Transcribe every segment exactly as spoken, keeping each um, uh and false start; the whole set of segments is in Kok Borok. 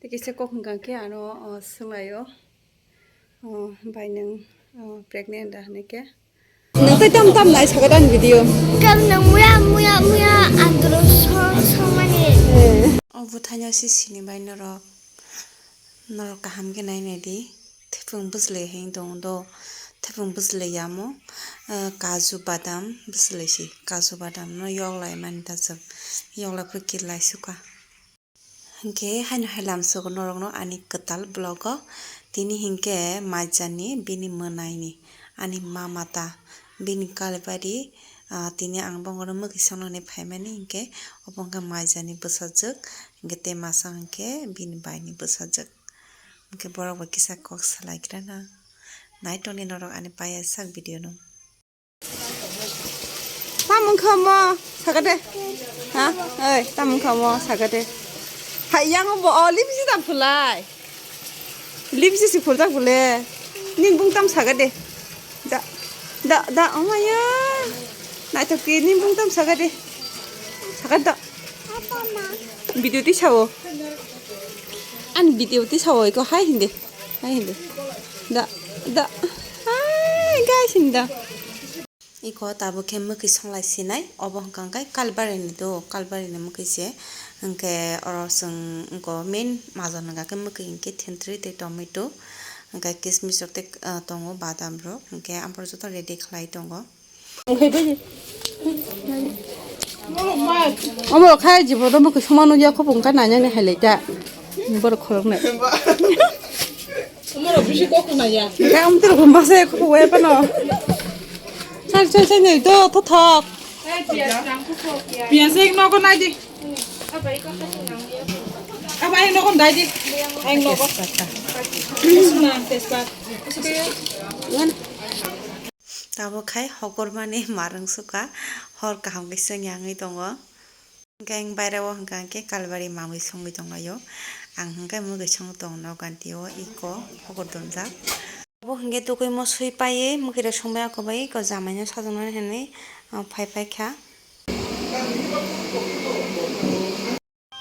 Tei kisa kok hwnkha khe ano, o, swnglaio. O, bai nwng, o, pregnant da hwnwi khe. Nwng tei tam tam nai sakha da ani video. Kam nang muya, muya, muya, andro song, song mani. O bwthaino si sini bai norok. Norok kaham khe nai nai di. Thepung bwslai heng tong do. Thepung bwslai yamo, ah, kaju badam bwslai si. Kaju badam no yoklai mani ta chwng. Yoklai phuru kirlai sukha. Hwnkhe haino hai lamsogo norokno ani kwtal vlog o. Tini hinkhe maijani bini mwnaini ani mama ta bini kalibari, ah, tini ang bongorok mwkwi songnani phaimani hinkhe obo hinkhe maijani bwsajwk hinkhe tei masa hinkhe bini baini bwsajwk. Hinkhe borok bai kisa kok salai khe rana. Naitokni norok ani paiya sak video no. Tamung kha mo sakha de. Ha? Oi, tamung kha mo sakha de. Hai yang bo o lipsi tam phulai. Lipsi si phul ta phule. Ning bung tam sakha de. Da, da, da, oh maya. Naithok ki ning bung tam sakha de. Sakha da. Video ti sao. An video ti sao iko hai hindi. Hai hindi. Da, da. Hai guys hinda. Iko tabuk khe mwkwi songlai sinai, obo hwnkha hwnkhe Kalbarini do, Kalbarini mwkwi se. Hwnkhe oro chwng wngko main majon hwnkha khe mwkwi hinkhe thentwrwi tei tomato, hwnkhe kismis rok tei, ah, tongo badam rok, hwnkhe amporo joto ready khlai tongo. Omo khai jibo do mwkwi somano ya khopung kha nanya ni hai lai ta. Borok khoroknwi. Omo rok bisi kok khna ya. Khe omo toro masa ya khopung ya pano. Sal sal sal nei do thothok. Piyas ek nogo nai di. Aba ek nogo nai di. Ek nogo. Suna tespat. Tabuk khai hokormani marwng sukha, hor kaham khe chwng yangwi tongo. Hwnkhe ang bairao hwnkha hwnkhe Kalbari mamwi songwi tonglaio. Ang hwnkhe mwkwi song tongo noganti o iko hokor donjak. Obo hwnkhe tukuimo swi paiwi mwkhwirok songbai oko bai iko jamaino sajoknani hwnwi, ah, phai phai kha.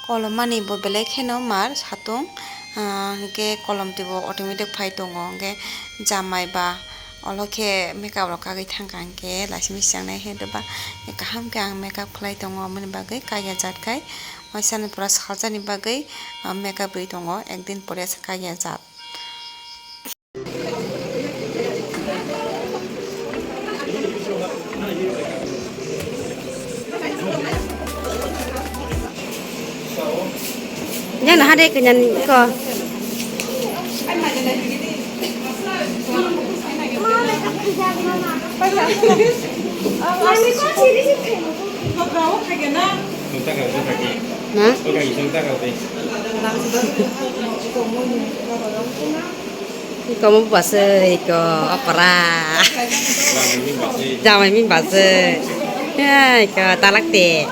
Kolomani bo belai kheno mar satung, ah, hwnkhe kolom twi bo automatic phai tongo, hwnkhe jamai ba olo khe makeup rok kagwi thangkha, hwnkhe laisimi siyang nai khe doba kaham khe ang makeup khlai tongo, aboni bagwi kaiya jat khai waisani pura salsa ni bagwi, ah, makeup rwi tongo, ekdin pore se kaiya jat. Yan hade kenyan ko. Na? Iko mo bwswk iko okra. Jamai ni bwswk. Ya, iko talak te.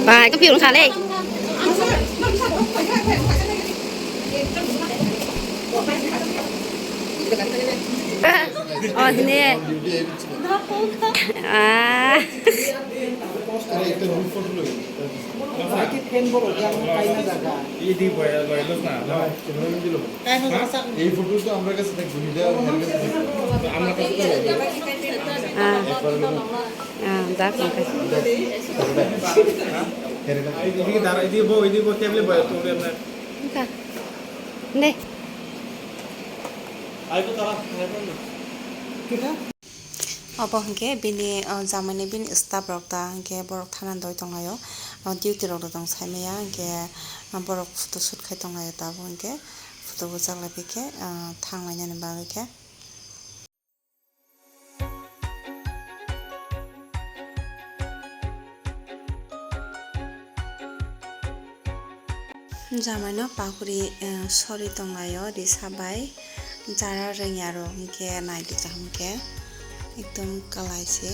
Bai, ko pirung sale. Oh, sini. Ah. Idi boy, boy, los na, no? এই ফটো তো আমার কাছে থাকবে, নিদা আমার কাছে থাকবে। Ah. Ah, dak, dak. এদিকে দাঁড়া, এদিকে বউ, এদিকে বউ, টেবিলে বউ, তুমি আপনার Ka. Ne. Obo hwnkhe bini, o, jamaini bini staff rok ta hwnkhe borok thana doi tonglaio. O, duty rok tong saimaya hwnkhe, o, borok photo shoot khai tonglaio tabuk hwnkhe photo bwchak lai phikhe, o, thang lainani bagwi khe. Jamaino pakuri, eh, sori tonglaio risa bai jara rwngya rok hwnkhe naidi kaham khe ekdom kwlai se.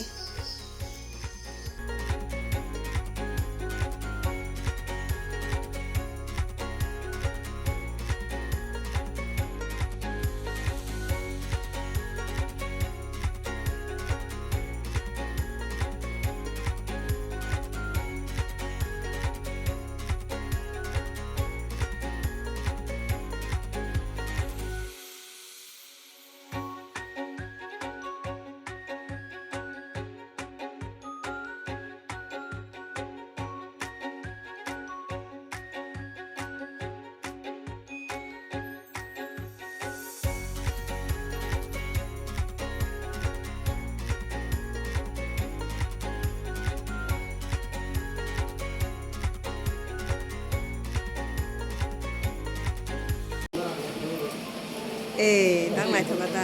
Eh, tang naithoka ta.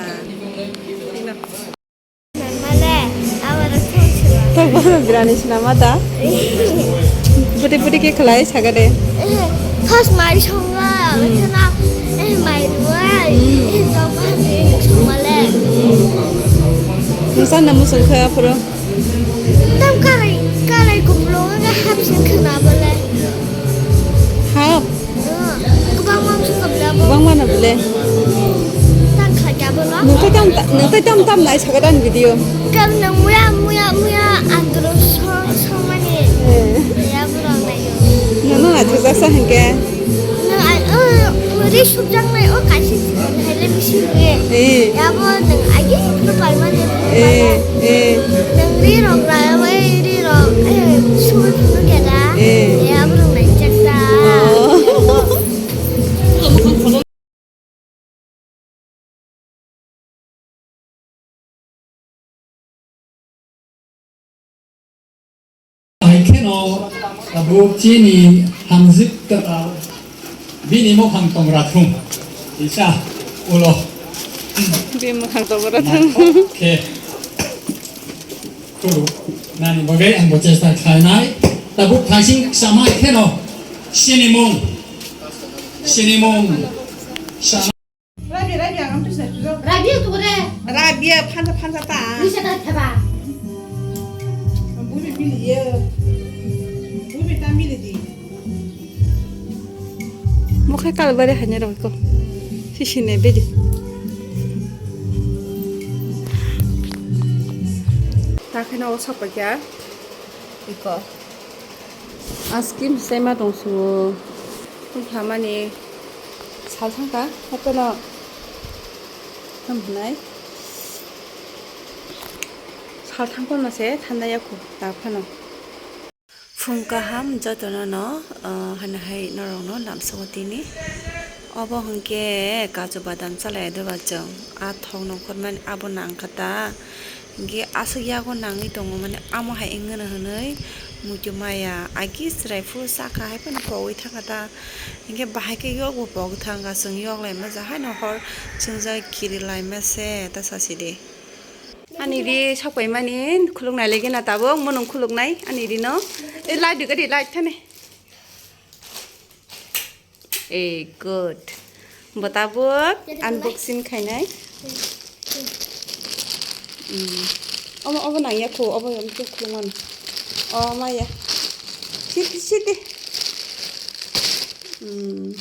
Male, aboro thong sila. To bono birani sinama ta. Buti buti ke khlai saga de. Thos mai songa, khana, eh, mai ruai, eh, tong ma ni songmale. Nungsa namu songkha phuru. Tam karai, karai kupulung wngkha hapsing khwna bole. Hap? Kwbangma wngkha bole abo. Kwbangma no bole. Tam khlai kha bono. Nwng tai tam ta-, nwng tai tam tam nai saka dan video. Kam nwng muya, muya, muya andro song, songmani. Eh. Ya borok naio. Nwng no naithok jak sa hinkhe. Nwng ai, o, ri sukjaknai, o, kaisa chikon hai le bisi rwi. Eh. Yabo nwng agi phuru paimani. Eh, eh. Nwng ri rok rayawai ri rok, eh, sugwi phunukya da. Eh. Yabo rok naijak da. Oh. Hai kheno tabuk chini hamjwk twkal bini mukhang tongra thung kisa ulo. Bini mukhang tongra thung. Khe khuru nani bagwi ang bo chesta khlainai. Tabuk thaising sama kheno sinimung, sinimung. Rabia, Rabia, ang tu sa tu. Rabia tu re. Rabia, phansa, phansa ta. Bisa ta thaba. Bubi bili ye. Bubi ta bili di. Mokhai kalbari hanya roi ko. Sisi ne bedi. Ta kheno o sapa kya. Iko. Askrim sema tong suo. Thamani sal thangka, hatono. Thamnai. Sal thangko no se thanda yaku, ta phano. Phung kaham jotono no, ah, hana hai norok no lamsao tini. Obo hwnkhe kaju badam chalai doba chwng. A thok nongkhormani abo nangkha ta. Hingke aswk yago nangwi tongo, mane amo hai wngmano hinwi muitu maya, agi chwrai phuru saka hai phano pogwi thangkha ta, hingke bahai khe yokbo pogwi thangkha, chwng yok laima ja haino hor chwngjak kiri laima se ta sasi di. Ani ri sokpai mani khuluk nai lagi na tabuk, mwnung khuluk nai ani ri no. E light di gadi light thani. Eh, good. Bo tabuk unboxing khainai. Hmm. Omo, obo nangya kho, obo yang khe khulumano. Oh, maya. Siti, siti. Hmm.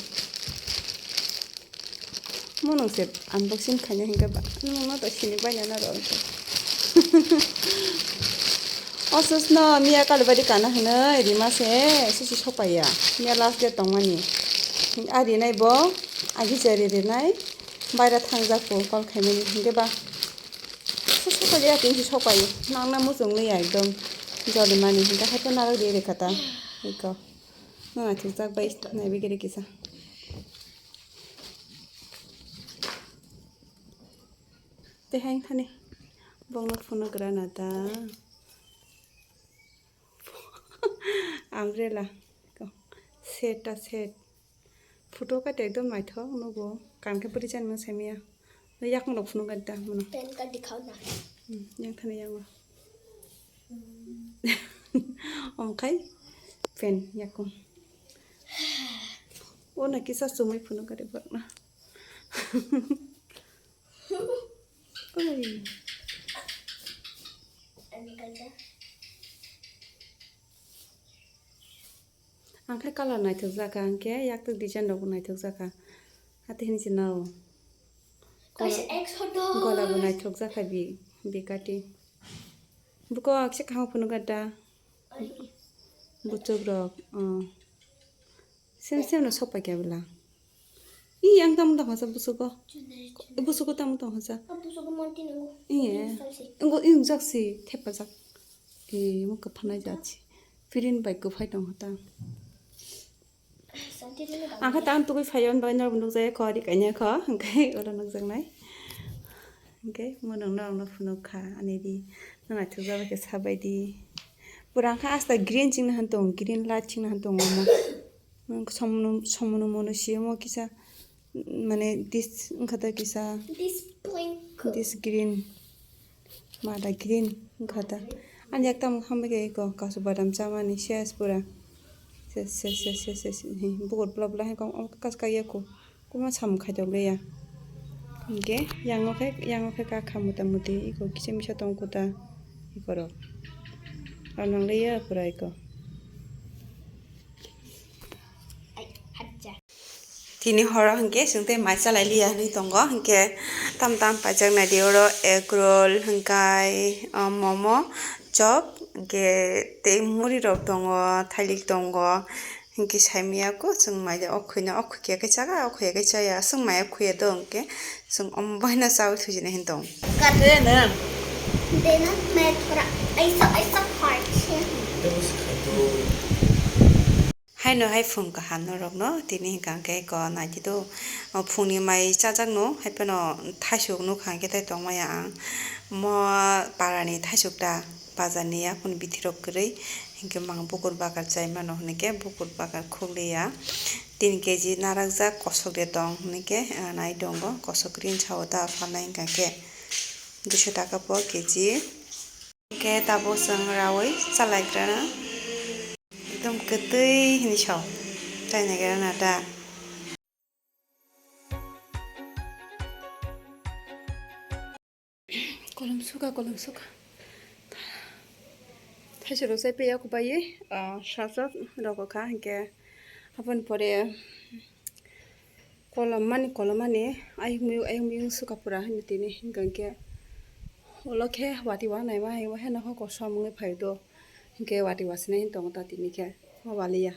Mono se unboxing khaina hinkhe ba, mono to sini baina na rw. O sus no miya kalibari kana hinwi rima se, sisi sokpaiya. Miya last date tongmani. A rinai bo, agi jari rinai. Baira thangjak bo call khaimani hinkhe ba. Se sokpaiya, tini se sokpaiya. Nangna muchung liya ekdom. Joli mani hinkhe hai to narwk ri rikha ta. Iko. No naithokjak bai naibe giri kisa. Tei hai thani bongno phunuk rana ta. Umbrella. Set ta set. Photo ka te ekdom naithok nugo. Kam khe bwrwi chani masa mia. Yakung rok phunuk gari ta mono. Pen ka dikhao na. Hmm, yang thani yango. Ongkhai pen yakung. O na kisa chumui phunuk gari bakna. Oi. Ani kanja. Ang khe colour naithok jakha, ang khe yaktuk design rokbo naithok jakha. Hati hinwi se nao. Kaisa Gola-, ek photo. Gola bo naithok jakha bi, bi cutting. Buko akse kaham phunuk gada. Ai. Buchuk rok, oh. Sem sem no sok pai khe bwla. Ih, ang tamo tong hosa busugo. Chunai, chunai. Busugo tamo tong hosa. Ah, busugo monti nungo. Iya. Salsi. Ngo, ih, jak si, thepa jak. Eh, mo kwphanai jak si. Pirin bai kwphai tong hota. Santi rwno ba. Ang kha tang tugui phaiyo, hwnba norok nukjaya kho, ri kanya kho, hwnkhe oro nukjaknai. Hwnkhe mo nokno ang no phunuk kha, ani ri no naithok jaba khe sabai di. Pura ang kha asta green chingna han tong, green light chingna han tong omo. Nwng somno, somno mono si omo kisa Mane this wngkha ta kisa, this pink, this green, mada green wngkha ta. Ani yak tamo hambai khe iko kasu badam chamani ses pura. Ses, ses, ses, ses, ses, ses, hi, bukur bla bla hai kok, omo kaska yaku. Kuma samung khaitokliya. Hinkhe yango khe, yango khe kakha mota moti iko kisa misa tong kuta ikorok. Aro nangliya pura iko. Tini horo hinkhe chwng tei mai chalai liya hinwi tongo, hinkhe tam tam paijak naidi oro egg roll, hinkhai, ah, momo, chop, hinkhe tei muri rok tongo, thailik tongo, hinkhe saimanya khe chwng mai o khwina, o khwikhe khe chaya, o khwikhe chaya, chwng mai o khwiya do hinkhe chwng omo baino chaui thwijina hin tong. Kate na. Dena me thora aisa aisa parche. Haino hai phung kaham norokno tini hinkha khe ko naidi do, o phungni mai chajakno hai phano thaisuk nukha hinkhe tei tongmaya ang. Mo parani thaisuk ta, bazarni yakung bithirok kwrwi hinkhe mang bukur bakar chai mano hinkhe bukur bakar khukliya. Tin keji narakjak kosok de tong hinkhe, ah, nai tongo kosok green sao ta phalnai hinkha khe duiso taka po keji. Hinkhe tabuk chwng raui chalaigrana. Ekdom kwtwi hinwi sao. Chainaigrana da. Kolom suka, kolom suka. Thaisok rok chai paiya kubai, ah, sajak rok kha hinkhe aboni pore kolom mani, kolom mani ayuk miyuk, ayuk miyuk suka pura hinwi tini hinkhe ulo khe wati wanaima hai waheno khe kosom wngwi phai do hinkhe wati wasinai hin tongo ta tini khe o waliya.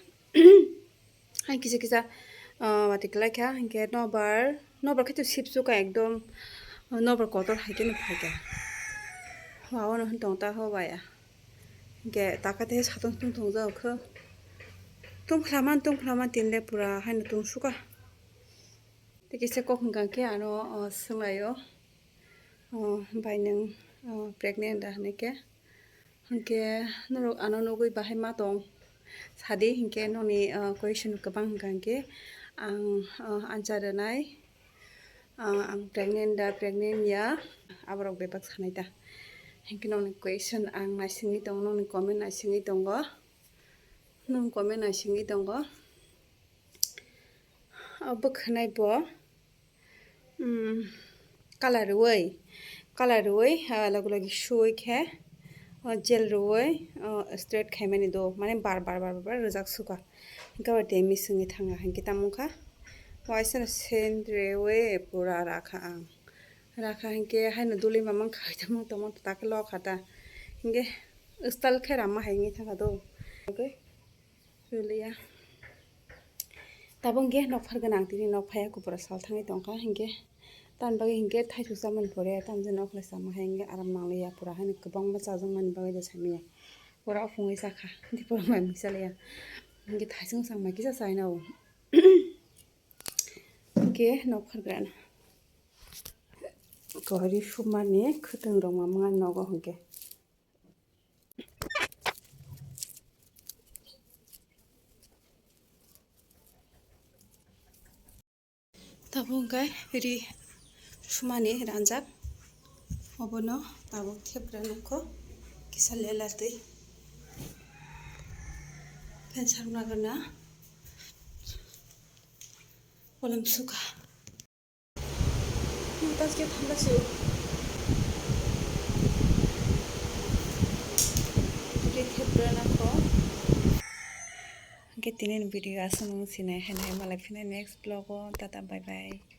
Hai kisa kisa, ah, wati kwlai kha hinkhe nobar, nobar khe to sip suka ekdom, ah, nobar kotor hai khe no phai kha. Wa o no hin tong ta ho baya. Hinkhe taka tei satung tung tong jao kho. Tung khlaman, tung khlaman tin le pura haino tung suka. Tei kisa kok hwnkha khe ano, o, swnglaio. O, bai nwng, o, pregnant da hinwi khe. Hinkhe norok ano nugwi bahai ma tong sadi hinkhe noni, o, question kwbang hwnkha hinkhe ang, o, answer rwnai. Ah, ang pregnant da, pregnant ya, aborok bebak sanai da. Hinkhe nokni question ang naisingwi tongo, nokni comment naisingwi tongo. Nokni comment naisingwi tongo. O bwkhwnai bo, mm, colour rwui, colour rwui, ah, logi logi suwi khe, o gel rwui, o straight khaimani do, mane bar bar, bar, bar, bar rwjak suka. Hinkhe abo de misingwi thanga hinkhe tamo wngkha. Waisa no send rewi pura rakha ang. Rakha hinkhe haino duli mamang khai tamo tamo ta khe lokha ta. Hinkhe style khe rama hai wngwi thangkha do. Okay. Rwliya. Tabuk hinkhe nok phar gwnang tini nok phaiya kupura sal thangwi tongkha hinkhe. Tamni bagwi hinkhe thaisuk chamani pore tamjani nok khlai chama hai hinkhe aram nangliya pura haino kwbangma chajakmani bagwi de saimanya. Pura ophungwi chakha. Dipor mai mui chalaiya. Hinkhe thaisung changmai kisa chaina o. Hinkhe nok phargrana. Kwrwi sumani khwtwng rok mamang nogo hinkhe. Tabuk hwnkhe ri sumani ranjak, obono tabuk thepra nukho kisa lela twi. Phen sarwna gana kolom sukha. Mutas ke thanda su. Ri thepra nukho. Hwnkhe tini ni video aswk nung sinai hai nai malai phina next vlog o. Tata bye bye.